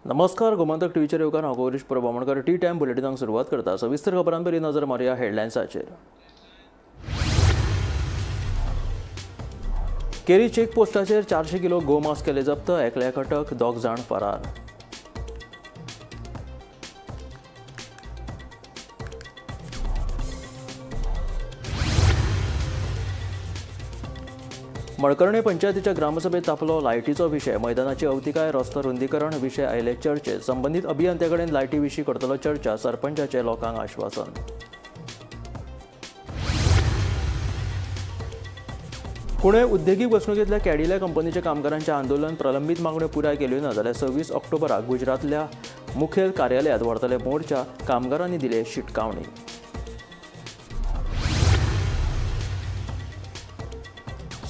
नमस्कार, गोमंतक टीव्हीचेर येवकार. हांव गौरीश प्रभामणकर. टी टायम बुलेटिनाक सुरवात करता. सविस्तर खबरां पयलीं नजर मारुया हेडलायन्साचेर. केरी चेक पोस्टाचेर 400 किलो गोमांस केले जप्त. एकल्याक अटक, दोग जाण फरार. मळकर्णे पंचायतीच्या ग्रामसभेत तापलो लायटीचो विशय. मैदानाची अवतिकाय, रस्तो रुंदीकरण विशय आयले चर्चेत. संबंदीत अभियंत्याकडेन लायटी विशीं करतलो चर्चा, सरपंचाचे लोकांक आश्वासन. पुणे उद्देगीक वसणुकेंतल्या कॅडिलॅक कंपनीच्या कामगारांचें आंदोलन. प्रलंबीत मागण्यो पुराय केल्यो ना जाल्यार 26 ऑक्टोबराक गुजरातल्या मुखेल कार्यालयांत व्हरतले मोर्चा. कामगारांनी दिले शिटकावणी.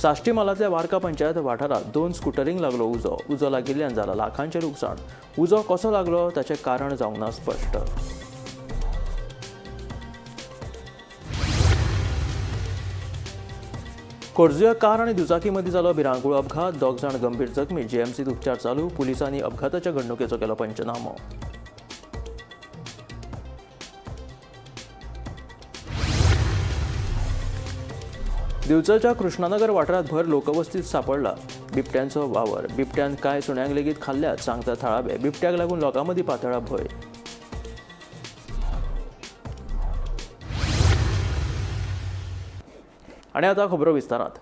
साश्टी म्हालांतल्या वार्का पंचायत वाठारांत दोन स्कुटरींक लागलो उजो. उजो लागिल्ल्यान जाला लाखांचें लुकसाण. उजो कसो लागलो ताचें कारण जावंक ना स्पश्ट. खोर्जुया कार आनी दुचाकी मदीं जालो भिरांकूळ अपघात. दोग जाण गंभीर जखमी. जीएमसीत उपचार चालू. पुलिसांनी अपघाताच्या घडणुकेचो केलो पंचनामो. दिवचलच्या कृष्णानगर वाठारांत भर लोकवस्तीत सापडला बिबट्यांचो वावर. बिबट्यान कांय सुण्यांक लेगीत खाल्ल्यात, सांगता थळावे. बिबट्याक लागून लोकां मदीं पातळा भंय. आनी आतां खबरो विस्तारात.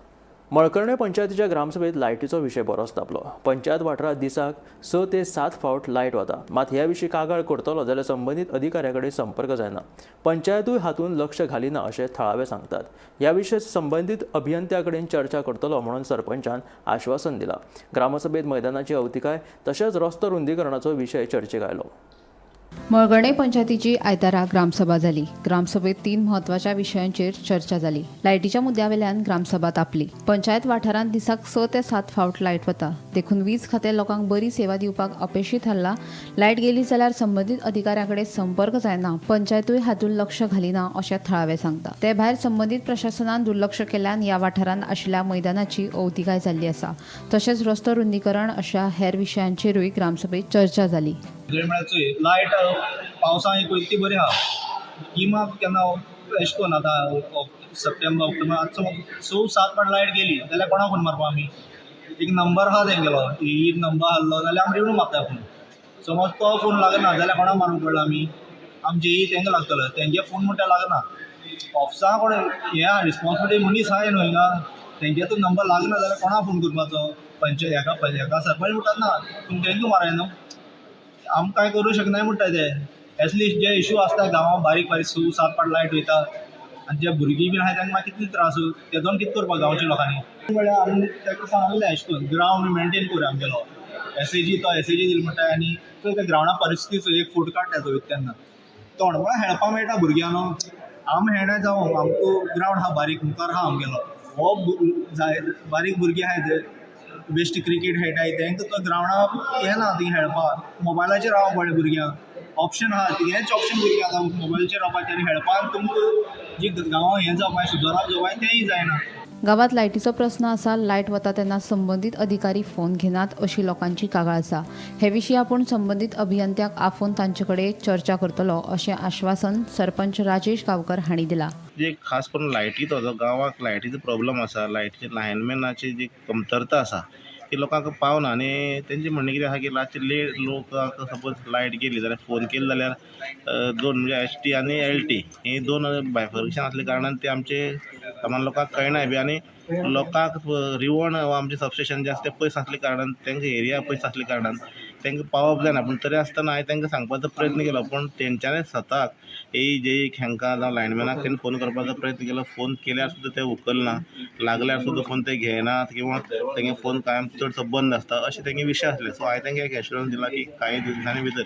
मळकर्णे पंचायतीच्या ग्रामसभेत लायटीचो विशय बरोच तापलो. पंचायत वाठारांत दिसाक 6 ते 7 फावट लायट वता. मात ह्या विशीं कागाळ करतलो जाल्यार संबंदीत अधिकाऱ्या कडेन संपर्क जायना. पंचायतूय हातूंत लक्ष घालिना अशें थळावे सांगतात. ह्या विशीं संबंदीत अभियंत्या कडेन चर्चा करतलो म्हणून सरपंचान आश्वासन दिलां. ग्रामसभेत मैदानाची अवतिकाय तशेंच रस्तो रुंदीकरणाचो विशय चर्चेक आयलो. मळकर्णे पंचायतीची आयतारा ग्रामसभा जाली. ग्रामसभेत 3 म्हत्वाच्या विशयांचेर चर्चा जाली. लायटीच्या मुद्द्यावेल्यान ग्रामसभा तापली. पंचायत वाठारांत दिसाक 6 ते 7 फावट लायट वता, देखून वीज खातें लोकांक बरी सेवा दिवपाक अपेशी थारला. लायट गेली जाल्यार संबंदीत अधिकाऱ्यां कडेन संपर्क जायना. पंचायतूय हातूंत लक्ष घालिना अशें थळावे सांगता. ते भायर संबंदीत प्रशासनान दुर्लक्ष केल्ल्यान ह्या वाठारांत आशिल्ल्या मैदानाची अवतिकाय जाल्ली आसा. तशेंच रस्तो रुंदीकरण अशा हेर विशयांचेरूय ग्रामसभेत चर्चा जाली. म्हळ्यार चोय, लायट पावसा एक वयता ती बरी आहा. गिमाक केन्ना अशें करून आतां सप्टेंबर ऑक्टोबर आतां समज 6 7 फावट लायट गेली जाल्यार कोणाक फोन मारपा आमी? एक नंबर आहा तेंगेलो, एक नंबर आहलो जाल्यार आमी रिवणू मारता फोन. समज तो फोन लागना जाल्यार कोणाक मारूंक पडलो आमी? आमचे ई तेंका लागतलो. तेंगे फोन म्हणटा लागना. ऑफिसा कोण हें आहा, रिस्पोन्सिबिलिटी मनीस आहाय न्हू हिंगा. तेंगे तो नंबर लागना जाल्यार कोणाक फोन करपाचो? पंचायत हेका हेका सरपंच म्हणटात ना, तुमी तेंका माराय न्हू, आमकां कांय करूं शकनाय म्हणटा ते. एटलिस्ट जे इशू आसता गांवां बारीक बारीक 6 7 फावट लायट वयता आनी जे भुरगीं बीन आहाय तांकां मागीर कितले त्रास तेजोन कितें करपा गांवच्या लोकांनी? म्हळ्यार आमी ताका सांगलें अशें करून ग्रावंड मेंटेन करूया आमगेलो. एसएजी तो एसएजी दिल म्हणटा आनी चोय त्या ग्रावंडा परिस्थिती चोय, एक फूट काडटा चोयता तेन्ना तोंड म्हळ्यार खेळपा मेळटा भुरग्यांक न्हू. आमी खेळना जावं, आमकां ग्रावंड आहा बारीक मुखार आहा आमगेलो. हो जाय बारीक भुरगीं आहाय ते बेश्टी क्रिकेट खेळटाय, तेंकां तो ग्रावंडा येना ती खेळपाक. मोबायलाचेर रावंक पडलें भुरग्यांक. ऑप्शन आहा हेंच ऑप्शन भुरग्यांक आतां मोबायलाचेर रावपाचें आनी खेळपाक तुमकां जी गांवां हें जावपाक सुदारप जावपाक तेंय जायना. गांवांत लायटीचो प्रस्न आसा. लायट वता तेन्ना संबंदीत अधिकारी फोन घेनात अशी लोकांची कागाळ आसा. हे विशीं आपूण संबंदीत अभियंत्याक आफोवन तांचे कडेन चर्चा करतलो अशें आश्वासन सरपंच राजेश गांवकर हांणी दिलां. जे खास करून लायटीचो जो गांवाक लायटीचो प्रॉब्लम आसा, लायटीचे लायनमॅनाची जी कमतरता आसा ती लोकांक पावना. आनी तेंचें म्हणणें कितें आसा की रातचे लेट लोकांक सपोज लायट गेली जाल्यार फोन केले जाल्यार दोन म्हणजे एच टी आनी एल टी ही दोन बायफर्केशन आसल्या कारणान ते आमचे सामान्य लोकांक कळनाय बी. आनी लोकांक रिवण वा आमचें सबस्टेशन जें आसा तें पयस आसल्या कारणान, तेंकां एरिया पयस आसल्या कारणान तांकां पावप जायना. पूण तरी आसतना हांवें तांकां सांगपाचो प्रयत्न केलो, पूण तेंच्यांनी स्वताक ए जे हांकां जावं लायनमॅनाक तेणी फोन करपाचो प्रयत्न केलो. फोन केल्यार सुद्दां ते उखलना, लागल्यार सुद्दां फोन ते घेयनात किंवा तेंगे फोन कायम चडसो बंद आसता अशें तेंगे विशय आसले. सो हांवें तांकां एक एश्योरन्स दिला की कांय दिसांनी भितर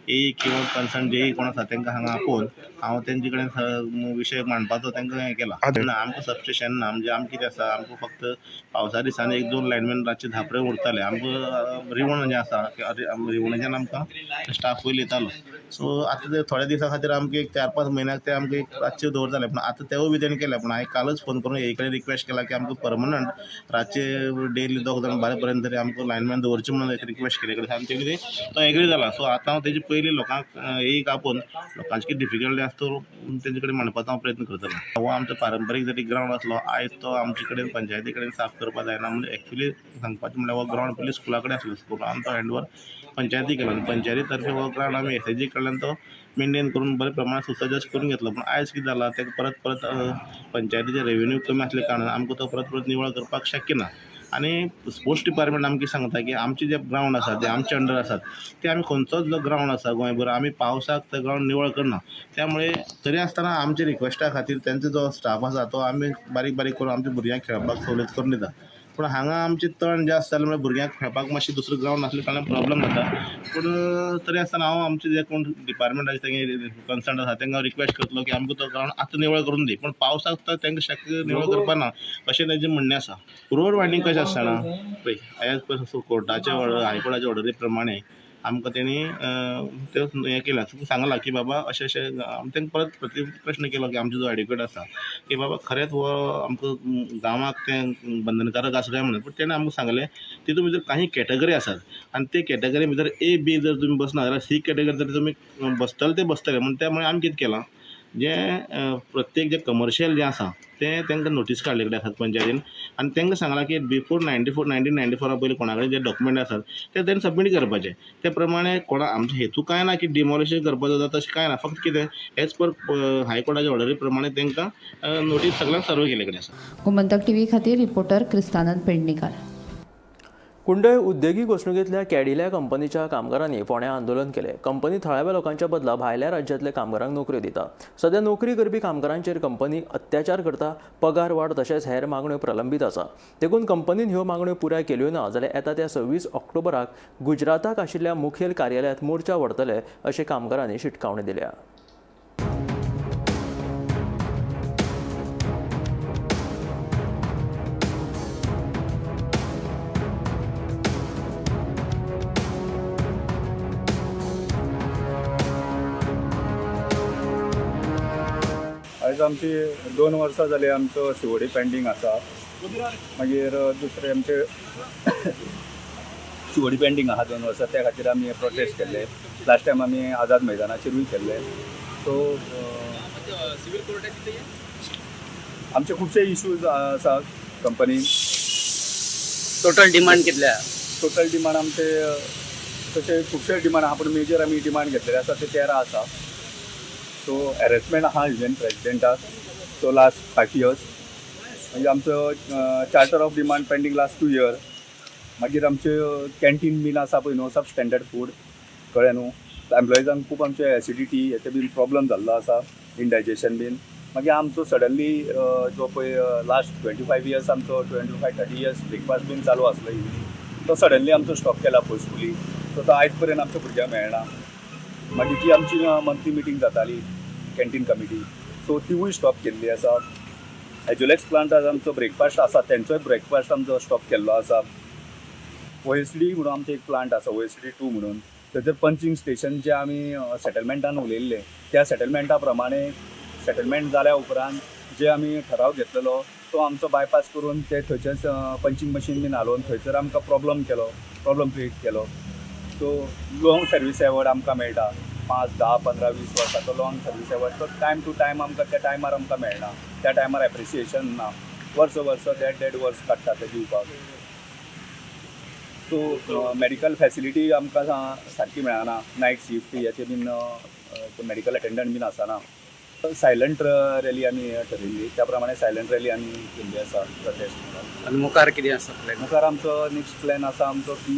ए किंवा कन्सर्न जेई कोण आसा तांकां हांगा आपोवन हांव तेंचे कडेन विशय मांडपाचो तांकां हें केला. ना, आमकां सबस्टेशन ना. म्हणजे आमकां कितें आसा, आमकां फक्त पावसा दिसांनी एक दोन लायनमॅन रातचे 10 पर्यंत उरताले. आमकां रिवण जें आसा, रिवणाच्यान आमकां स्टाफ पयलीं येतालो. सो आतां ते थोड्या दिसां खातीर आमकां एक 4-5 म्हयन्याक ते आमकां एक रातचे दवरताले, पूण आतां तेवूय बी तेणी केलें. पूण हांवें कालच फोन करून ए कडेन रिक्वेस्ट केला की आमकां परमनंट रातचे डेली 2 जाण 12 पर्यंत तरी आमकां लायनमॅन दवरचे म्हणून एक रिक्वेस्ट केले कडेन आनी तेणी तो एग्री जाला. सो आतां हांव तेजे पयलीं लोकांक एक आपोवन लोकांची कितें डिफिकल्टी आसा तो तेंचे कडेन मांडपाचो हांव प्रयत्न करतलो. हो आमचो पारंपारीक जरी ग्रावंड आसलो, आयज तो आमचे कडेन पंचायती कडेन साफ करपाक जायना. म्हणजे एक्चुली सांगपाचें म्हणल्यार हो ग्रावंड पयलीं स्कुला कडेन आसलो. स्कुलान तो हँड ओवर पंचायती केलो आनी पंचायती तर्फे हो ग्रावंड आमी एस एच जी कडल्यान तो मेनटेन करून बरे प्रमाणात सुसज्ज करून घेतलो. पूण आयज कितें जालां, तेका परत परत पंचायतीचे रेवेन्यू कमी आसल्या कारणान आमकां तो परत परत निवळ करपाक शक्य ना. आनी स्पोर्ट्स डिपार्टमेंट आमकां सांगता की आमचे जे ग्रावंड आसा ते आमचे अंडर आसात, ते आमी खंयचोच जो ग्रावंड आसा गोंयभर आमी पावसाक ते ग्रावंड निवळ करना. त्यामुळे तरी आसतना आमच्या रिक्वेस्टा खातीर तेंचो जो स्टाफ आसा तो आमी बारीक बारीक करून आमच्या भुरग्यांक खेळपाक सवलत करून दिता. पूण हांगा आमचे तण जास्त जालें म्हळ्यार भुरग्यांक खेळपाक मातशें दुसरो ग्रावंड नासल्या कारणान प्रोब्लम जाता. पूण तरी आसतना हांव आमचे जे कोण डिपार्टमेंट आसा तेंगे कन्सर्न आसा तांकां रिक्वेस्ट करतलो की आमकां तो ग्रावंड आतां निवळ करून दी, पूण पावसाक तर तांकां शक्य निवळ करपा ना अशें तेंचें म्हणणें आसा. रोड वायंडींग कशें आसता जाणा, पळय एज पर कोर्टाच्या ऑर्डर, हायकोर्टाच्या ऑर्डरी प्रमाणे आमकां तेणी तें हें केलां, सांगलां की बाबा अशें अशें. आमी तांकां परत प्रति प्रश्न केलो की आमचो जो एडवोकेट आसा की बाबा खरेंच हो आमकां गांवाक तें बंधनकारक आसा काय म्हणून. पूण तेणें आमकां सांगलें तितून भितर काही कॅटेगरी आसात आनी ते कॅटेगरी भितर ए बी जर तुमी बसना जाल्यार सी कॅटेगरी जर तुमी बसतले ते बसतले म्हूण. त्या मुळे आमी कितें केलां, जें प्रत्येक जें कमर्शियल जें आसा तें तांकां नोटीस काडले कडेन आसात पंचायतीन आनी तांकां सांगलां की बिफोर 94 1994 पयलीं कोणा कडेन जे डॉक्युमेंट आसात ते तेणी सबमीट करपाचे. ते प्रमाणे कोणा आमचो हेतू कांय ना की डिमॉलिशन करपाचो जाता तशें कांय ना, फक्त कितें एज पर हायकोर्टाच्या ऑर्डरी प्रमाणे तांकां नोटीस सगळ्यांक सर्व केल्ले कडेन आसा. गोमंतक टीव्ही खातीर रिपोर्टर क्रिस्तानंद पेडणेकार. कुंडय उद्देगीक वसणुकेंतल्या कॅडिल्या कंपनीच्या कामगारांनी फोंड्यां आंदोलन केलें. कंपनी थळाव्या लोकांच्या बदला भायल्या राज्यांतल्या कामगारांक नोकऱ्यो दिता. सध्या नोकरी करपी कामगारांचेर कंपनी अत्याचार करता. पगार वाड तशेंच हेर मागण्यो प्रलंबीत आसा. देखून कंपनीन ह्यो मागण्यो पुराय केल्यो ना जाल्यार येता त्या 26 ऑक्टोबराक गुजराताक आशिल्ल्या मुखेल कार्यालयांत मोर्चा व्हरतले अशें कामगारांनी शिटकावणी दिल्या. आयज आमची 2 वर्सां जाली आमचो सीओडी पेंडींग आसा. मागीर दुसरें आमचे सीओडी पेंडींग आहा 2 वर्सां, त्या खातीर आमी प्रोटेस्ट केल्ले. लास्ट टायम आमी आझाद मैदानाचेरूय केल्ले. सो आमचे खुबशे इशूज आसा कंपनीन. टोटल डिमांड कितले? टोटल डिमांड आमचे तशे खुबशे डिमांड आहा, पूण मेजर आमी डिमांड घेतलेले आसा ते 13 आसा. सो हॅरेसमेंट आहा युनियन प्रेजिडेंटाक सो लास्ट 5 इयर्स. मागीर आमचो charter of demand pending last 2 year. मागीर आमचे कॅन्टीन बीन आसा पळय न्हू, सब स्टँडर्ड फूड, कळ्ळें न्हू. एम्प्लॉइजांक खूब आमचे एसिडिटी हेचे बीन प्रॉब्लम जाल्लो आसा, इंडायजेशन बीन. मागीर आमचो सडनली जो पळय लास्ट 25 इयर्स आमचो 25-30 इयर्स ब्रेकफास्ट बीन चालू आसलो इवनींग, तो सडनली आमचो स्टॉप केला फोर्सफुली. सो तो आयज पर्यंत आमच्या भुरग्यांक मेळना. मागीर जी आमची मंथली मिटींग जाताली कॅन्टीन कमिटी, सो तिवूय स्टॉप केल्ली आसा. एज्युलेक्स प्लांटार आमचो ब्रेकफास्ट आसा, तेंचोय ब्रेकफास्ट आमचो स्टॉप केल्लो आसा. ओएसडी म्हणून आमचें एक प्लांट आसा, ओएसडी 2 म्हणून, थंयसर पंचींग स्टेशन जे आमी सेटलमेंटान उलयल्ले त्या सेटलमेंटा प्रमाणे सेटलमेंट जाल्या उपरांत जे आमी ठराव घेतलेलो तो आमचो बायपास करून ते थंयच्याच पंचींग मशीन बीन हालोवन थंयसर आमकां प्रॉब्लम केलो, प्रॉब्लम क्रिएट केलो. सो लॉंग सर्वीस एवॉर्ड आमकां मेळटा 5, 10, 15, 20 वर्सांचो लॉंग सर्वीस एवॉर्ड, तो टायम टू टायम आमकां त्या टायमार आमकां मेळना. त्या टायमार एप्रिसिएशन ना. वर्स वर्स देड देड वर्स काडटा ते दिवपाक. सो मेडिकल फॅसिलिटी आमकां सारकी मेळना. नायट शिफ्ट हेचे बीन मेडिकल अटेंडंट बीन आसना. सायलंट रॅली आमी ठरयल्ली, त्या प्रमाणे सायलंट रॅली आमी केल्ली आसा प्रोटेस्ट. आनी मुखार कितें आसा प्लॅन? मुखार आमचो नेक्स्ट प्लॅन आसा आमचो की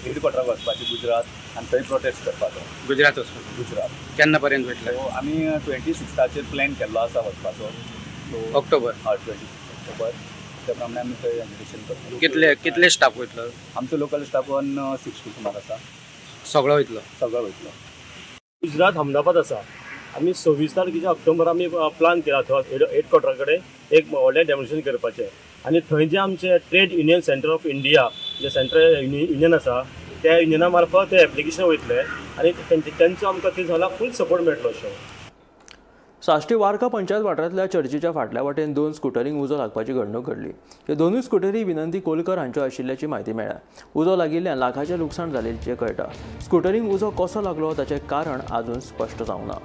हेडक्वॉर्टराक वचपाची गुजरात आनी थंय प्रोटेस्ट करपाचो. गुजरात वचपाक? गुजरात. केन्ना पर्यंत वयतले? सो आमी 26ताचेर प्लॅन केल्लो आसा वचपाचो. सो ऑक्टोबर? हय, 26 ऑक्टोबर. त्या प्रमाणे आमी थंय एजिटेशन करतले. कितले कितले स्टाफ वयतलो? आमचो लोकल स्टाफ 160 सुमार आसा. सगळो वयतलो? सगळो वयतलो. गुजरात अहमदाबाद आसा. आमी 26 तारखेच्या ऑक्टोबर आमी प्लान केला थंय हेडक्वॉर्टरा कडेन एक व्हडलें डेमॉन्स्ट्रेशन करपाचें आनी थंय जे आमचे trade union centre of India J central union आसा त्या युनियना मार्फत ते एप्लिकेशन वयतले आनी तेंचो आमकां थंय जाला फूल सपोर्ट मेळटलो अशें. साश्टी वार्का पंचायत वाठारांतल्या चर्चीच्या फाटल्या वाटेन 2 स्कुटरींक उजो लागपाची घडणूक घडली. ह्यो दोनूय स्कुटरी विनंती कोलकर हांच्यो आशिल्ल्याची म्हायती मेळ्ळ्या. उजो लागिल्ल्यान लाखाचें लुकसाण जाल्ल्याचें कळटा. स्कुटरींक उजो कसो लागलो ताचें कारण आजून स्पश्ट जावंक ना.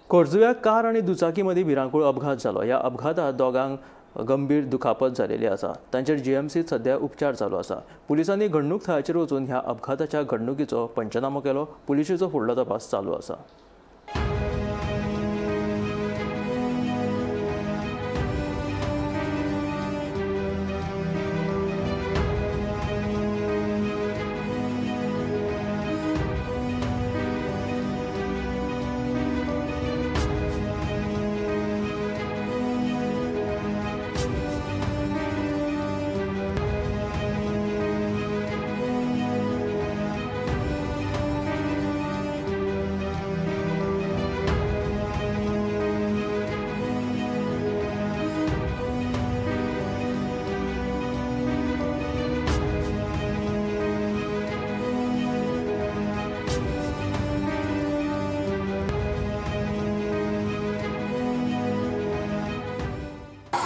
खोर्जुव्या कार आनी दुचाकी मदीं भिरांकूळ अपघात जालो. ह्या अपघातांत दोगांक गंभीर दुखापत जालेली आसा. तांचेर जीएमसीत सध्या उपचार चालू आसा. पुलिसांनी घडणूक थळाचेर वचून ह्या अपघाताच्या घडणुकीचो पंचनामो केलो. पुलिशेचो फुडलो तपास चालू आसा.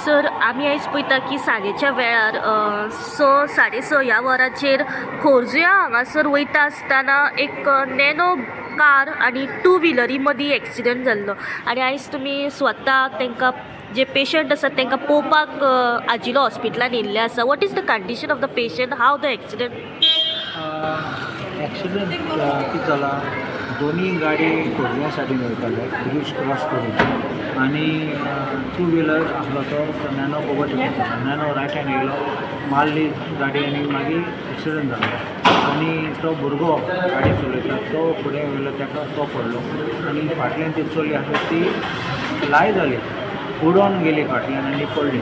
सर, आमी आयज पळयता की सांजेच्या वेळार 6 साडे 6 ह्या वराचेर खोर्जुया हांगासर वयता आसतना एक नॅनो कार आनी टू व्हिलरी मदीं एक्सिडंट जाल्लो आनी आयज तुमी स्वता तांकां जे पेशंट आसात तांकां पळोवपाक आजिलो हॉस्पिटलान येयल्ले आसा. What is the condition of the patient, how the accident? Accident कितें जाला, दोनी गाडी खोर्जुव्या सायडीन वयताले ब्रीज क्रॉस करून आनी टू व्हिलर आसलो तो नॅनो ओवरटेक करता. नॅनो रायट हँड येयलो, मारली गाडी आनी मागीर एक्सिडंट जालो आनी तो भुरगो गाडी चलयता तो फुडें वयलो ताका तो पडलो आनी फाटल्यान ती चली आसली ती लाय जाली, उडोन गेली फाटल्यान आनी पडली.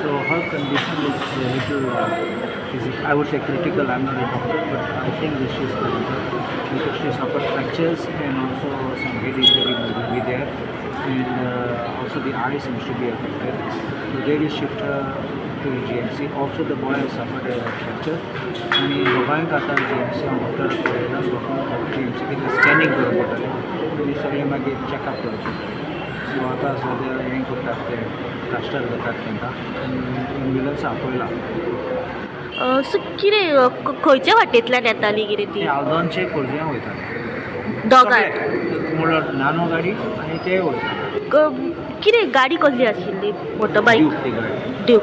So her condition is little is, I would say, critical. I'm not a doctor, but I think this is critical because she suffered fractures and also some head injury may be there, and also the eye seems to be affected. So they will shift her to GMC. Also the boy has suffered a fracture. आनी दोगांयक आतां GMC हांव डॉक्टराक पळयला, दोगांक GMC कितें scanning करूंक पडटलें आनी सगळें मागीर चॅकअप करचें पडटलें. सो आतां सद्या हें करतात ते प्लास्टर करतात तांकां आनी एम्ब्युलन्स आपयला. सो कितें खंयच्या वाटेंतल्यान येताली कितें ती? ते आल्दोनचे खोर्जुव्यां वयताले दोगांय म्हणल्यार नानो गाडी आनी ते वयताले. कितें गाडी कसली आशिल्ली? मोटरबायक? ड्यूक ती गाडी. ड्यूक.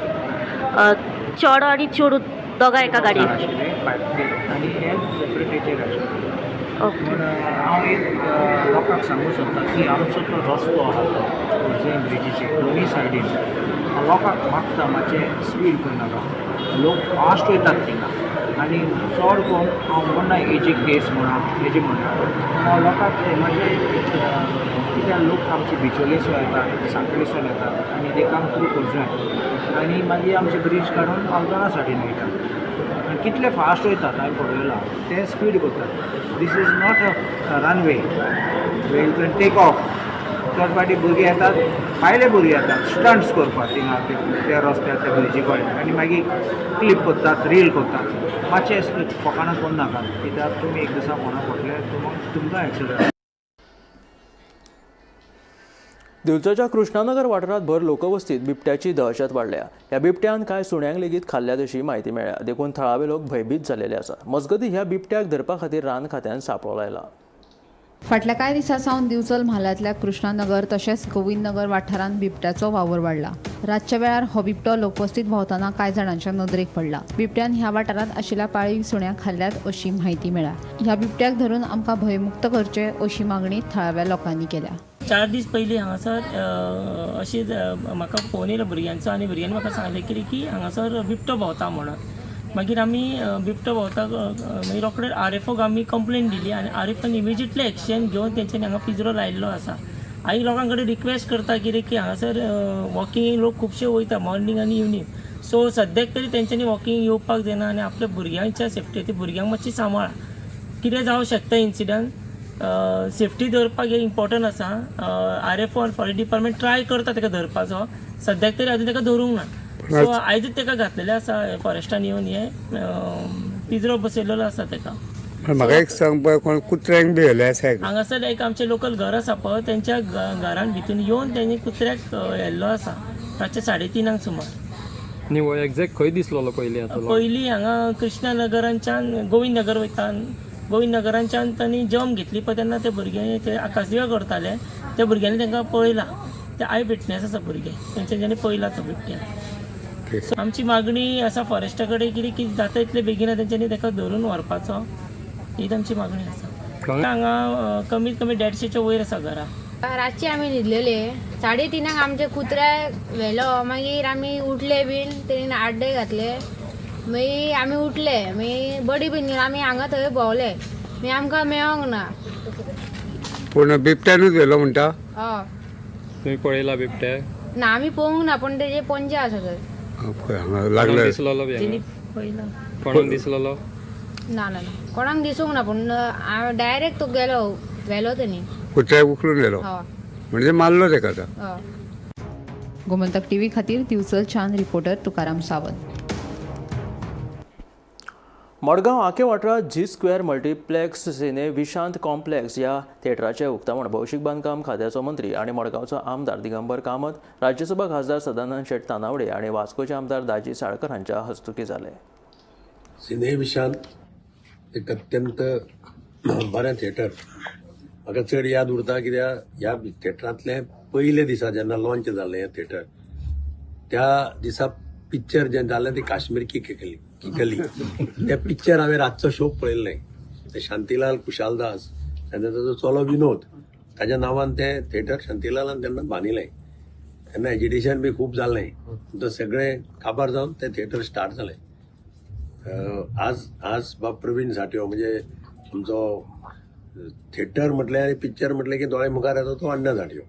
चेडो आनी चेडूं दोगांय एका गाडयेन? आशिल्ले आनी हे सेपरेट हेचेर आशिल्ले. ओके. पूण हांव एक लोकांक सांगूंक सोदता की आमचो तो रस्तो आसा तो खोर्जुव्यां ब्रिजीचेर दोनी सायडीन लोकांक मागता मातशें स्पीड करनाका, लोक फास्ट वयतात थिंगा आनी चड करून हांव म्हणना हेजी केस म्हणा हेजी म्हणना, पूण हांव लोकांक मातशें कित्याक लोक आमचे बिचोलेसून येतात, सांखळेसून येतात आनी ते काम थ्रू खोर्जुव्यां आनी मागीर आमचे ब्रीज काडून आल्दोना सायडीन वयतात आनी कितले फास्ट वयतात हांवें पळयलां ते स्पीड करतात. This is not a runway where you can take off. चड फावटी भुरगीं येतात, भायले भुरगे येतात स्टंट्स करपाक थिंगा त्या रस्त्यार त्या ब्रिजी कडेन आनी मागीर क्लिप करतात, रील करतात. मातशें फकाणां करूं नाका कित्याक तुमी एक दिसा फोंडा पडले तुमकां एक्सिडंट. दिवचलच्या कृष्णानगर वाठारांत भर लोकवस्तीत बिबट्याची दहशत वाडल्या. ह्या बिबट्यान कांय सुण्यांक लेगीत खाल्ल्यात अशी म्हायती मेळ्ळ्या. देखून थळावे लोक भंयभीत जाल्लेले आसात. मजगतीं ह्या बिबट्याक धरपा खातीर रान खात्यान सांपळो लायला. फाटल्या कांय दिसां सावन दिवचल म्हालांतल्या कृष्णानगर तशेंच गोविंदनगर वाठारांत बिबट्याचो वावर वाडला. रातच्या वेळार हो बिबटो लोकवस्तीत भोंवतना कांय जाणांच्या नदरेक पडला. बिबट्यान ह्या वाठारांत आशिल्ल्या पाळीव सुण्याक खाल्ल्यात अशी म्हायती मेळ्ळ्या. ह्या बिबट्याक धरून आमकां भंयमुक्त करचें अशी मागणी थळाव्या लोकांनी केल्या. 4 दीस पयलीं हांगासर अशें म्हाका फोन येयलो भुरग्यांचो आनी भुरग्यांनी म्हाका सांगलें कितें की हांगासर बिबटो भोंवता म्हणून. मागीर आमी बिबटो भोंवता मागीर रोखडे RFOक आमी कंप्लेन दिली आनी RFOन इमिजिएटली एक्शन घेवन तेंच्यांनी हांगा पिंजरो लायिल्लो आसा. आयज लोकां कडेन रिक्वेस्ट करता कितें की हांगासर वॉकिंग लोक खुबशे वयता मॉर्निंग आनी इवनींग. सो सद्याक तरी तेंच्यांनी वॉकिंग येवपाक जायना आनी आपल्या भुरग्यांच्या सेफ्टी खातीर भुरग्यांक मातशी सांबाळ. कितें जावं शकता इन्सिडंट, सेफ्टी दवरपाक हें इम्पॉर्टंट आसा. RFO आनी फॉरेस्ट डिपार्टमेंट ट्राय करता ताका धरपाचो, सद्याक तरी आजून ताका धरूंक ना. सो आयजूच ताका घातलेलें आसा फॉरेस्टान येवन हें पिंजरो बसयलेलो आसा ताका. म्हाका एक सांग पळय, कोण कुत्र्यांक बी व्हेले आसा? हांगासर एक आमचें लोकल घर आसा पळय, तेंच्या घरान भितून येवन तेणी कुत्र्याक व्हेल्लो आसा रातचे 3:30 सुमार. न्ही, हो एग्जॅक्ट खंय दिसलेलो पयलीं आतां? पयलीं हांगा कृष्णा नगरांच्यान गोविंद नगर वयता, गोविंद नगरांच्यान तांणी जम घेतली पळय तेन्ना ते भुरगे ते आकाशदिवे करताले, त्या भुरग्यांनी तांकां पळयला. ते I witness आसा भुरगे, तेंच्यांनी पळयला तो बिबट्या. आमची मागणी आसा फॉरेस्टा कडेन कितें की जाता इतले बेगीन तेंच्यांनी ताका धरून व्हरपाचो, हीच आमची मागणी आसा. हांगा कमीत कमी 150च्या वयर आसा घरां. रातचे आमी न्हिदलेले 3:30 आमचे कुत्र्याक व्हेलो. मागीर आमी उठले बीन, तेणीन आड्डे घातले, मागीर आमी उठले, मागीर बडी बीन घेवन आमी हांगा थंय भोंवले, मागीर आमकां मेळोंक ना. पूण बिबट्यानूच व्हेलो म्हणटा? हय. तुमी पळयला बिबट्याक? ना, आमी पळोवंक ना, पूण तेजे पंजे आसा थंय. लागले दिसलेलो बी? कोणाक दिसलेलो? ना ना ना, कोणाक दिसूंक ना, पूण डायरेक्ट तो गेलो, व्हेलो तेणी. कुत्र्याक उखलून व्हेलो? हय. म्हणजे मारलो तेका आतां? हय. गोमंतक टीव्ही खातीर दिवचलच्यान रिपोर्टर तुकाराम सावंत. मडगांव आके वाठारांत G square multiplex cine Vishant complex ह्या थेटराचें उक्तावण भौशीक बांदकाम खात्याचो मंत्री आनी मडगांवचो आमदार दिगंबर कामत, राज्यसभा खासदार सदानंद शेट तानावडे आनी वास्कोचे आमदार दाजी साळकर हांच्या हस्तुकीं जालें. सिने विशांत एक अत्यंत बरें थिएटर. म्हाका चड याद उरता कित्याक ह्या थिएटरांतलें पयले दिसा जेन्ना लॉन्च जालें हें थिएटर, त्या दिसा पिक्चर जें जालें तें काश्मीर की कली, तें पिक्चर हांवें रातचो शोक पळयल्लें. ते शांतीलाल कुशालदास आनी ताजो चलो विनोद, ताज्या नांवान तें थिएटर शांतीलालान तेन्ना बांदिलें. तेन्ना एजिटेशन बी खूब जालें, तो सगळें काबार जावन तें थिएटर स्टार्ट जालें. आज आज बाब प्रवीण साठयो म्हणजे आमचो थिएटर म्हटलें आनी पिक्चर म्हटलें की दोळे मुखार येता तो अण्णा साठयो.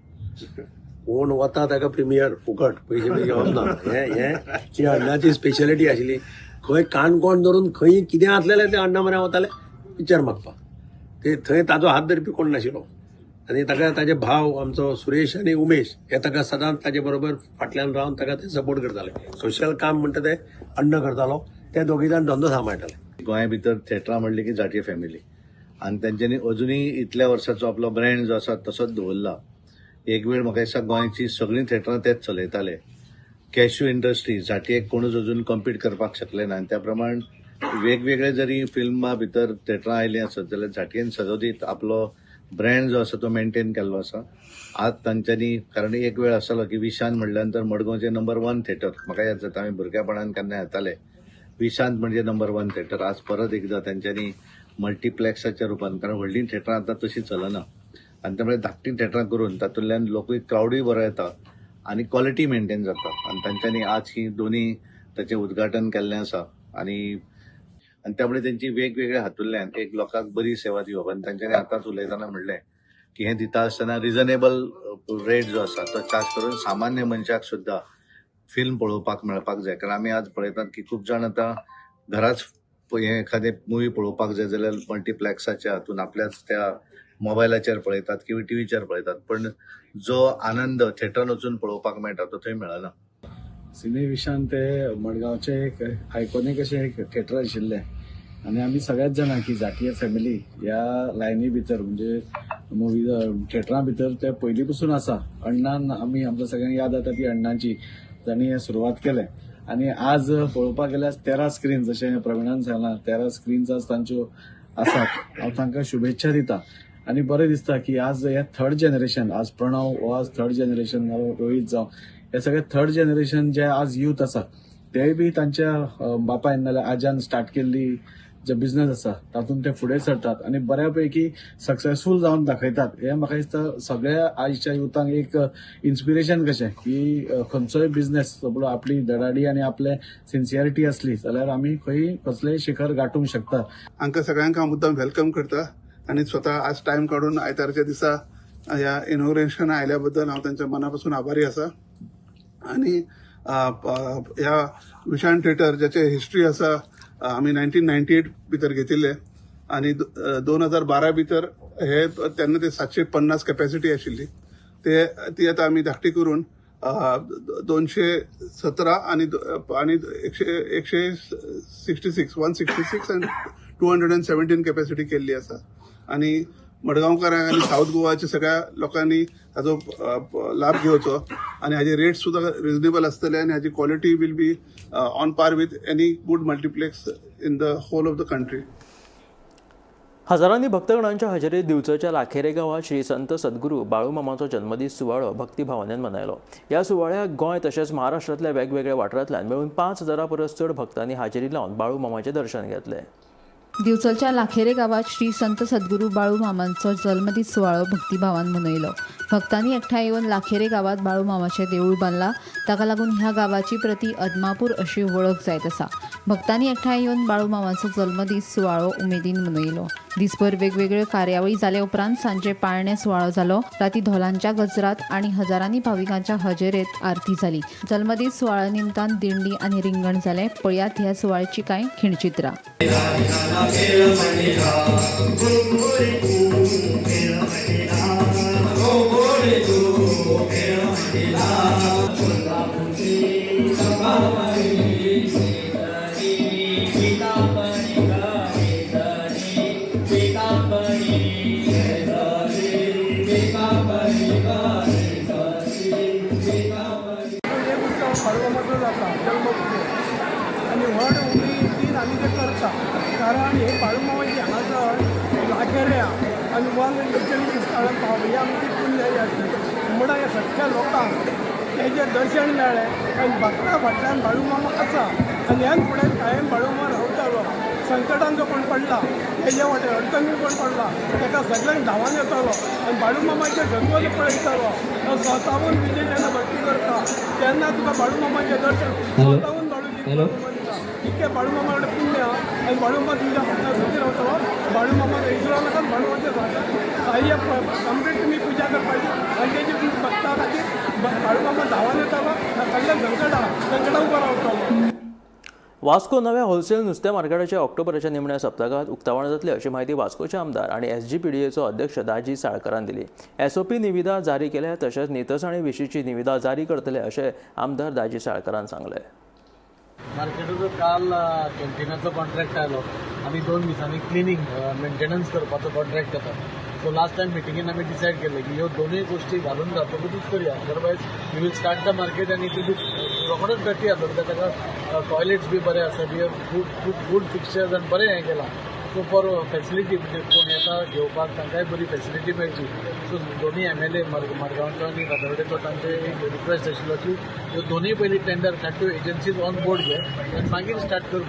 कोण वता ताका प्रिमियर फुकट, पयशे बी घेवप ना. हें हें ही अण्णाची स्पेशलिटी आशिल्ली. खंय काणकोण धरून खंय कितें आसलेलें तें अण्णा म्हऱ्यान वताले पिक्चर मागपाक. ते थंय ताजो हात धरपी कोण नाशिल्लो. आनी ताका ताजे भाव आमचो सुरेश आनी उमेश हे ताका सदांच ताजे बरोबर फाटल्यान रावन ताका ते सपोर्ट करताले. सोशल काम म्हणटा तें अण्णा करतालो, ते दोगीय जाण धंदो सांबाळटाले. गोंया भितर थेटरां म्हणली की जाटीय फॅमिली, आनी तेंच्यांनी अजुनूय इतल्या वर्साचो आपलो ब्रँड जो आसा तसोच दवरला. एक वेळ म्हाका दिसता गोंयची सगळीं थेटरां तेच चलयताले. कॅश्यू इंडस्ट्री जाटयेक कोणूच अजून कम्पीट करपाक शकले ना, आनी त्या प्रमाण वेगवेगळे जरी फिल्मां भितर थेटरां आयलीं आसत जाल्यार जाटयेन सदोदीत आपलो ब्रँड जो आसा तो मेंटेन केल्लो आसा. आज तांच्यांनी, कारण एक वेळ आसलो की विशांत म्हणल्या नंतर मडगांवचें नंबर 1 थिएटर, म्हाका याद जाता आमी भुरगेपणान केन्ना येताले, विशांत म्हणजे नंबर 1 थिएटर. आज परत एकदां तांच्यांनी मल्टिप्लेक्साच्या रुपान, कारण व्हडलीं थेटरां आतां तशीं चलना आनी त्यामुळे धाकटीं थेटरां करून तातूंतल्यान लोकूय क्रावडूय बरो येता आनी क्वॉलिटी मेंटेन जाता. आनी तांच्यांनी आज ही दोनी ताचें उद्घाटन केल्लें आसा आनी आनी त्यामुळे तेंची वेगवेगळ्या हातूंतल्यान एक लोकांक बरी सेवा दिवप. आनी तांच्यांनी आतांच उलयतना म्हणलें की हें दिता आसतना रिजनेबल रेट जो आसा तो चार्ज करून सामान्य मनशाक सुद्दां फिल्म पळोवपाक मेळपाक जाय. कारण आमी आज पळयतात की खूब जाण आतां घराच हें एखादें मुवी पळोवपाक जाय जाल्यार मल्टिप्लेक्साच्या हातून आपल्याच त्या मोबायलाचेर पळयतात किंवा टिवीचेर पळयतात, पण जो आनंद थिएटरान वचून पळोवपाक मेळटा तो थंय मेळना. सिने विशांत हे मडगांवचें एक आयकॉनीक अशें एक थिएटर आशिल्लें आनी आमी सगळ्याच जाणां की जाटीय फॅमिली ह्या लायनी भितर म्हणजे मुवी थिएटरां भितर ते पयलीं पसून आसा. अण्णान आमी आमकां सगळ्यांक याद जाता ती अण्णाची जांणी हें सुरवात केलें. आनी आज पळोवपाक गेल्यार 13 स्क्रीन, जशें प्रवीणान सांगलां 13 स्क्रीन्स आज तांच्यो आसात. हांव तांकां शुभेच्छा दिता आनी बरें दिसता की आज हे थर्ड जनरेशन, आज प्रणव हो आज थर्ड जनरेशन, रोहीत जावं, हे सगळे थर्ड जनरेशन जे आज यूथ आसा ते बी तांच्या बापायन नाल्यार आज्यान स्टार्ट केल्ली जे बिझनस आसा तातूंत ते फुडें सरतात आनी बऱ्या पैकी सक्सेसफूल जावन दाखयतात. हें म्हाका दिसता सगळ्या आयच्या युथांक एक इन्स्पिरेशन कशें की खंयचोय बिझनस सगळो आपली धडाडी आनी आपले सिन्सियरिटी आसली जाल्यार आमी खंय कसलेय शिखर गांठूंक शकता. हांकां सगळ्यांक हांव मुद्दाम welcome करता आनी स्वता आज टायम काडून आयतारच्या दिसा ह्या इनॉग्रेशना आयल्या बद्दल हांव तांच्या मना पासून आभारी आसा. आनी ह्या विशान थिएटर ज्याचे हिस्ट्री आसा, आमी 1998 भितर घेतिल्ले आनी 2012 भितर हे तेन्ना ते 750 कॅपॅसिटी आशिल्ली, ते ती आतां आमी धाकटी करून 217 आनी आनी एकशे एकशे सिक्स्टी सिक्स 166 आनी 217 कॅपॅसिटी केल्ली आसा. आनी मडगांवकारांक आनी सावथ गोवाच्या सगळ्या लोकांनी हाजो लाभ घेवचो आनी हाजे रेट सुद्दां रिजनेबल आसतले आनी हाजी quality will be on par with any good multiplex in the whole of the country. हजारांनी भक्तगणांच्या हजेरीत दिवचलच्या लाखेरे गांवात श्री संत सद्गुरू बाळूमामाचो जन्मदीस सुवाळो भक्तिभावानेन मनयलो. ह्या सुवाळ्याक गोंय तशेंच महाराष्ट्रांतल्या वेगवेगळ्या वाठारांतल्यान मेळून 5000 परस चड भक्तांनी हाजेरी लावन बाळूमामाचें दर्शन घेतलें. दिवचलच्या लाखेरे गांवात श्री संत सद्गुरू बाळूमामांचो जल्मदीस सुवाळो भक्तिभावान मनयलो. भक्तांनी एकठांय येवन लाखेरे गांवात बाळूमामाचें देवूळ बांदलां. ताका लागून ह्या गांवाची प्रती अदमापूर अशी वळख जायत आसा. भक्तांनी एकठांय येवन बाळूमामाचो जल्मदीस सुवाळो उमेदीन मनयलो. दिसभर वेगवेगळ्यो कार्यावळी जाले उपरांत सांजे पाळणे सुवाळो जालो. राती धोलांच्या गजरात आनी हजारांनी भाविकांच्या हजेरेत आरती जाली. जल्मदीस सुवाळ्या निमतान दिंडी आनी रिंगण जालें. पळयात ह्या सुवाळ्याची कांय खिणचित्रां. बाळूमामाचो जाता जल्मोत्सव आनी व्हड उमेदीन आमी ते करता, कारण हे बाळूमामाची हांगासर लाखेऱ्या आनी वन लिटल स्थळान पावली ही आमची पुण्याय आसली म्हणून ह्या सगळ्या लोकांक तेजें दर्शन मेळ्ळें आनी भक्ता फाटल्यान बाळूमामा आसा आनी ह्यान फुडें कायम बाळूमामा रावतालो. संकटान जो कोण पडला तेजे वाटेन अडचणीन कोण पडला ताका सगळ्यांक धांवन येतालो आनी बाळूमामाचें जगवत पळयतालो. स्वताहून तुजी जेन्ना भक्ती करता तेन्ना तुका बाळूमामाचें दर्शन स्वताहून बाळूजी दिता. इतकें बाळूमामा कडेन पुण्य आनी बाळूमामा तुमच्या फाटल्यान सुखी रावतलो. बाळूमामाक विसरो नाका. बाळूमामाचें साह्य कंप्लीट तुमी पुजा करपाची आनी तेजी तुमच्या भक्ता खातीर बाळूमामा धांवन येतालो, सगळ्या संकटां उबो रावतलो. वास्को नव्या होलसेल नुस्त्या मार्केटाच्या ऑक्टोबराच्या निमण्या सप्तकात उक्तावण जातले अशी म्हायती वास्कोचे आमदार आनी एसजीपीडीएचो अध्यक्ष दाजी साळकरान दिली. एसओपी निविदा जारी केल्या तशेंच नितळसाणी विशींची निविदा जारी करतले अशें आमदार दाजी साळकरान सांगलें. मार्केटाचो काल कॅन्टिनाचो कॉन्ट्रॅक्ट आयलो आनी 2 दिसांनी क्लिनींग मेंटेनन्स करपाचो कॉन्ट्रॅक्ट येता. सो लास्ट टायम मिटिंगेन आमी डिसायड केल्लें की ह्यो दोनूय गोश्टी घालून जातकूच करया, otherwise we will start the market आनी it will रोखडोच डर्टी जातलो कित्याक ताका टॉयलेट्स बी बरे आसा, we have good good good fixtures आनी बरें हें केलां. सो फॉर फॅसिलिटी म्हणजे कोण येता घेवपाक तांकांय बरी फॅसिलिटी मेळची. सो दोनूय एमएलए मडगांवचो आनी फातर्डेचो तांचे एक रिक्वेस्ट आशिल्लो की ह्यो दोनूय पयलीं टेंडर काडट्यो, एजन्सीज ऑन बोर्ड घे आनी मागीर स्टार्ट कर.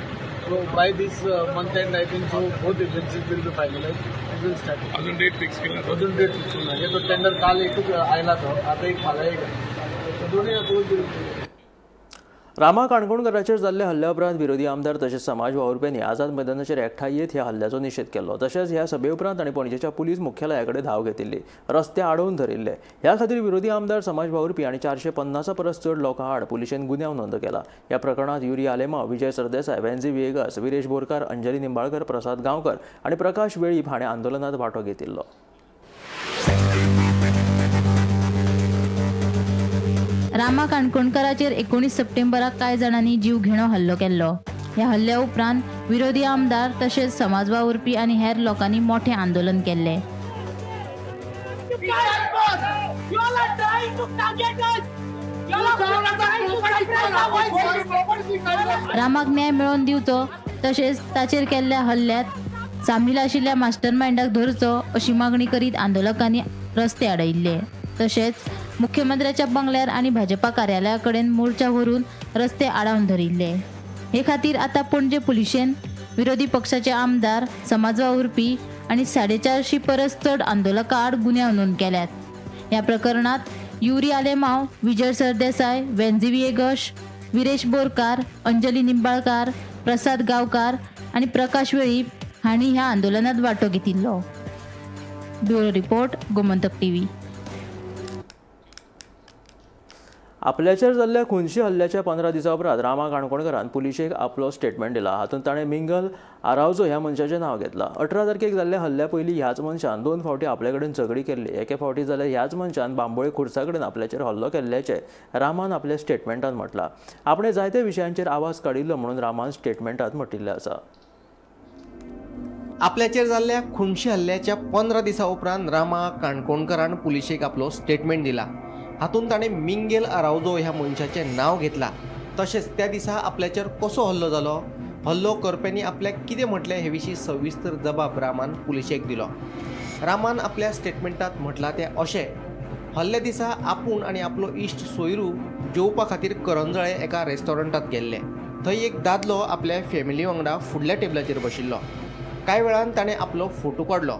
So by this month end I think so both agencies will be finalise and will start. अजून डेट फिक्स केला? अजून डेट फिक्स केला ना. तो टेंडर काल एकूच आयला, तो आतां एक फाल्यां एक, दोनूय. रामा काणकोणकराचेर जाल्ल्या हल्ल्या उपरांत विरोधी आमदार तशेंच समाज वावुरप्यांनी आझाद मैदानाचेर एकठांय येत ह्या हल्ल्याचो निशेध केलो. तशेंच ह्या सभे उपरांत तांणी पणजेच्या पुलीस मुख्यालया कडेन धांव घेतिल्ली, रस्ते आडोवन धरिल्ले. ह्या खातीर विरोधी आमदार, समाज वावुरपी आनी 450 परस चड लोकां आड पुलिशेन गुन्यांव नोंद केला. ह्या प्रकरणांत युरी आलेमाव, विजय सरदेसाय, वेन्झी व्हिएगास, विरेश बोरकार, अंजली निंबाळकर, प्रसाद गांवकर आनी प्रकाश वेळीप हाणें आंदोलनांत वांटो घेतिल्लो. रामा काणकोणकाराचेर 19 सप्टेंबराक कांय जाणांनी जीव घेणो हल्लो केल्लो. ह्या हल्ल्या उपरांत विरोधी आमदार तशेंच समाज वावुरपी आनी हेर लोकांनी मोठें आंदोलन केल्लें. रामाक न्याय मेळोवन दिवचो तशेंच ताचेर केल्ल्या हल्ल्यांत सामील आशिल्ल्या मास्टरमायंडाक धरचो अशी मागणी करीत आंदोलकांनी रस्ते आडयिल्ले. तशेंच मुख्यमंत्र्याच्या बंगल्यार आनी भाजपा कार्यालया कडेन मोर्चा व्हरून रस्ते आडावन धरिल्ले. हे खातीर आतां पणजे पुलिशेन विरोधी पक्षाचे आमदार, समाज वावुरपी आनी 450 परस चड आंदोलकां आड गुन्यांव नोंद केल्यात. ह्या प्रकरणांत युरी आलेमाव, विजय सरदेसाय, वेन्झी व्हिएगश, विरेश बोरकार, अंजली निंबाळकार, प्रसाद गांवकार आनी प्रकाश वेळीप हांणी ह्या आंदोलनांत वांटो घेतिल्लो. Bureau report, Gomantak TV. आपल्याचेर जाल्ल्या खुनशी हल्ल्याच्या 15 दिसां उपरांत रामा काणकोणकारान पुलिशेक आपलो स्टेटमेंट दिला. हातूंत ताणें मिंगल आरावजो ह्या मनशाचें नांव घेतलां. 18 तारखेक जाल्ल्या हल्ल्या पयलीं ह्याच मनशान 2 फावटी आपले कडेन झगडी केल्ली. एके फावटी जाल्यार ह्याच मनशान बांबोळे खुर्सा कडेन आपल्याचेर हल्लो केल्ल्याचें रामान आपल्या स्टेटमेंटान म्हटलां. आपणें जायत्या विशयांचेर आवाज काडिल्लो म्हणून रामान स्टेटमेंटात म्हटिल्लें आसा. आपल्याचेर जाल्ल्या खुनशी हल्ल्याच्या 15 दिसां उपरांत रामा काणकोणकारान पुलिशेक आपलो स्टेटमेंट दिला. हातूंत ताणें मिंगेल आरावजो ह्या मनशाचें नांव घेतलां. तशेंच त्या दिसा आपल्याचेर कसो हल्लो जालो, हल्लो करप्यांनी आपल्याक कितें म्हटलें हे विशीं सविस्तर जबाब रामान पुलिशेक दिलो. रामान आपल्या स्टेटमेंटात म्हटलां तें अशें, हल्ल्या दिसा आपूण आनी आपलो इश्ट सोयरू जेवपा खातीर करंजळे एका रेस्टॉरंटात गेल्ले. थंय एक दादलो आपल्या फॅमिली वांगडा फुडल्या टेबलाचेर बशिल्लो. कांय वेळान ताणें आपलो फोटो काडलो.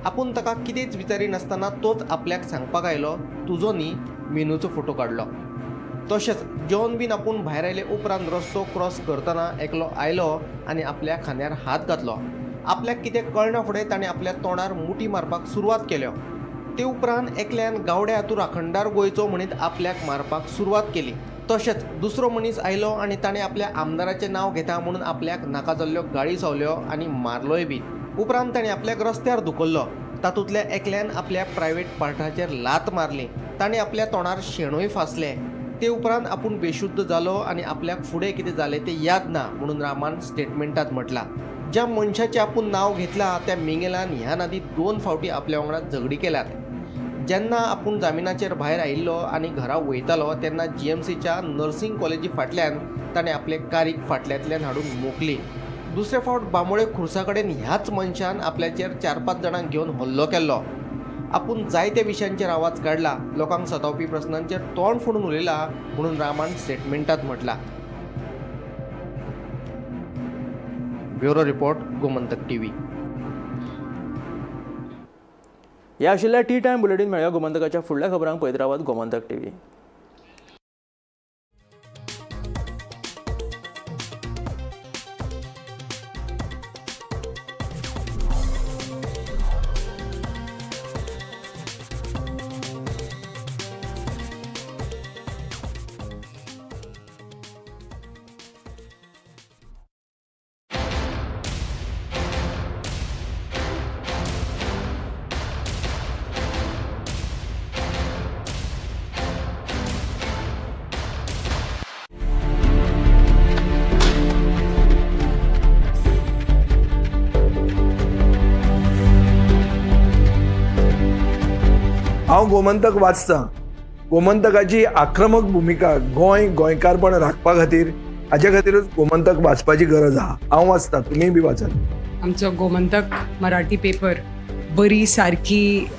आपूण ताका कितेंच विचारिनासतना तोच आपल्याक सांगपाक आयलो, तुजो न्ही मेनूचो फोटो काडलो. तशेंच जेवन बीन आपूण भायर आयले उपरांत रस्तो क्रॉस करतना एकलो आयलो आनी आपल्या खांद्यार हात घातलो. आपल्याक कितें कळना फुडें ताणें आपल्या तोंडार मुठी मारपाक सुरवात केल्यो. ते उपरांत एकल्यान गावड्या तूं राखणदार गोंयचो म्हणीत आपल्याक मारपाक सुरवात केली. तशेंच दुसरो मनीस आयलो आनी ताणें आपल्या आमदाराचें नांव घेता म्हणून आपल्याक नाका जाल्ल्यो गाळी सावल्यो आनी मारलोय बी. उपरांत ताणें आपल्याक रस्त्यार धुकल्लो. तातूंतल्या एकल्यान आपल्या प्रायवेट पार्टाचेर लात मारली. ताणें आपल्या तोंडार शेणूय फासले. ते उपरांत आपूण बेशुद्ध जालो आनी आपल्याक फुडें कितें जालें तें याद ना म्हणून रामान स्टेटमेंटात म्हटलां. ज्या मनशाचें आपूण नांव घेतलां त्या मिंगेलान ह्या आदीं 2 फावटी आपल्या वांगडा झगडी केल्यात. जेन्ना आपूण जामिनाचेर भायर आयिल्लो आनी घरा वयतालो तेन्ना जीएमसीच्या नर्सिंग कॉलेजी फाटल्यान ताणें आपले कारीक फाटल्यांतल्यान हाडून मोखली. दुसरे फावट बांबोळे खुर्सा कडेन ह्याच मनशान आपल्याचेर 4-5 जाणांक घेवन हल्लो केल्लो. आपूण जायत्या विशयांचेर आवाज काडला, लोकांक सतावपी प्रस्नांचेर तोंड फोडून उलयला म्हणून रामान स्टेटमेंटात म्हटलां. Bureau report, Gomantak TV. ह्या आशिल्ल्या टी टायम बुलेटीन मेळया गोमंतकाच्या फुडल्या खबरांक पळयत रावात गोमंतक टीव्ही. हांव गोमंतक वाचतां. गोमंतकाची आक्रमक भुमिका गोंय गोंयकारपण राखपा खातीर हाजे खातीरूच गोमंतक वाचपाची गरज आहा. हांव वाचतां, तुमीय बी वाचात. आमचो गोमंतक मराठी पेपर बरी सारकी